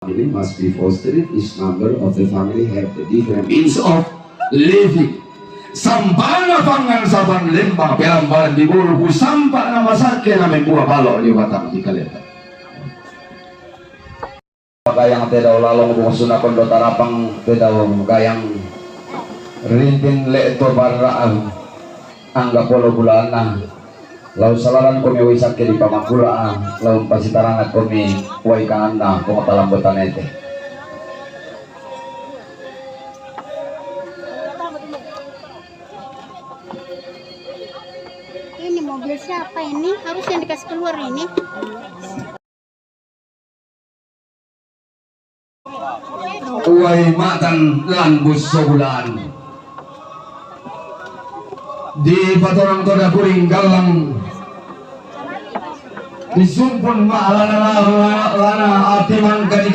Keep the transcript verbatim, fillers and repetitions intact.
Family must be fostered, each member of the family have the different means of living. Sampana pangan sapan lembang pelambalan di bulu ku sampa na masake na membuah balok di batang di kaleta. Gayang tedau lalong bung suna kondo tarapang tedau gayang rintin lek to baraan angga polo bulana. Lau salalan komi wai sakke di pamakula, lau pasitarana komi wai kananda kong talambutan ete. Ini mobil siapa ini? Harus yang dikasih keluar ini. Wai matan lambus sobulan. Di patorang toda kuring galang. Disumpun ma lana lana lana ati mangka di